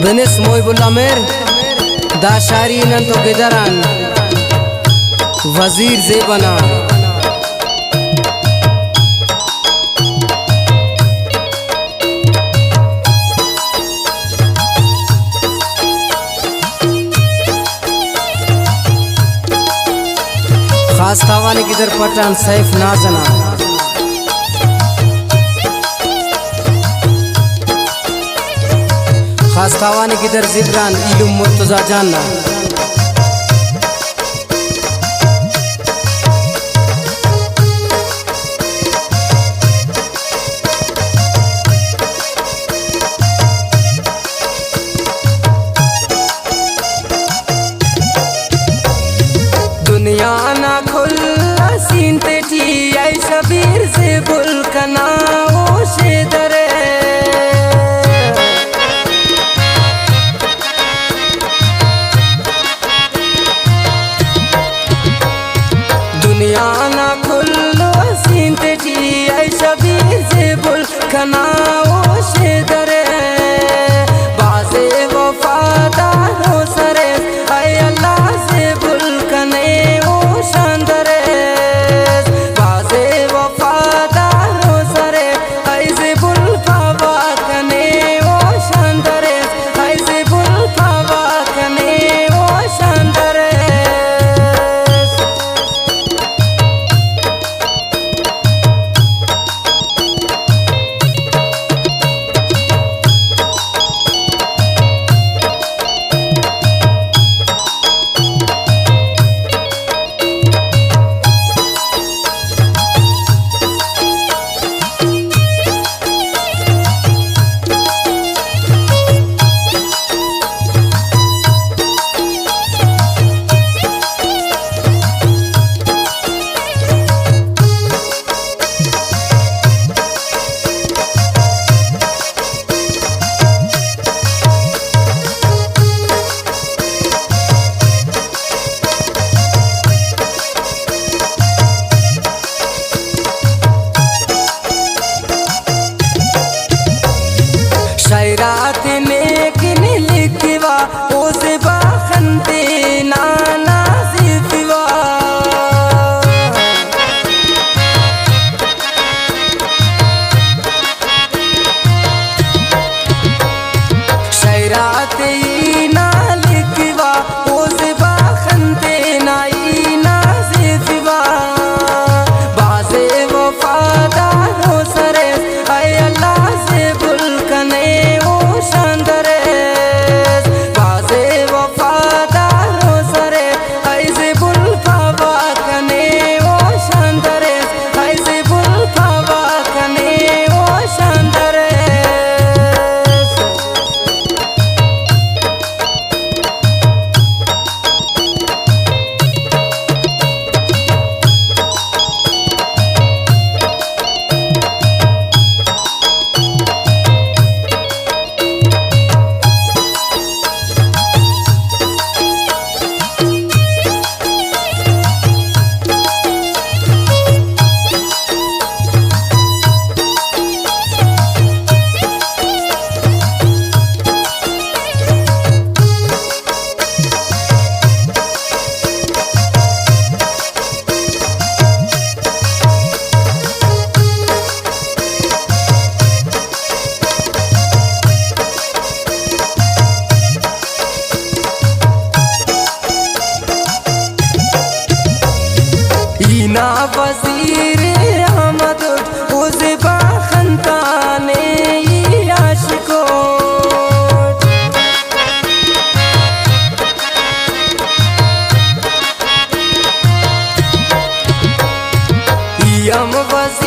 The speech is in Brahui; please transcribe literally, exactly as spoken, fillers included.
بنس محب اللہ مہر، دا شاعری نن تو گدران وزیر زیب انا۔ خاص تاوان گدر پٹھان سیف ناز انا۔ خاص تاوان گدر زبران ایلم مرتضی جان نا۔ دنیا نا کل آ سین تیٹی اے شبیر زیبل کنا ہوش درے۔ دنیا نا کل آ سین تیٹی اے شبیر زیبل کنا ہوش درے۔ بھازے وفادار و سرے، اے اللہ زیبل کنے ہوش اندرے۔ بھازے وفادار و سرے، اے زیبل پاوا کنے ہوش اندرے۔ اے زیبل پاوا کنے ہوش اندرے۔ شاعرات نیک نے لکھوا، او زیبا خن تینا نازیفوا۔ شاعرات ای نا لکھوا، او زیبا خن تینا ای نازیفوا۔ بھازے وفادار و سرے، اے اللہ زیبل کنے ہوش اندریس۔ بھازے وفادار و سرے، اے زیبل پاوا کنے ہوش اندریس۔ اے زیبل پاوا کنے ہوش اندریس۔ ای نا وزیر احمد، او زیبا خن تانے ای عاشق اٹ۔ ای ہم وزیر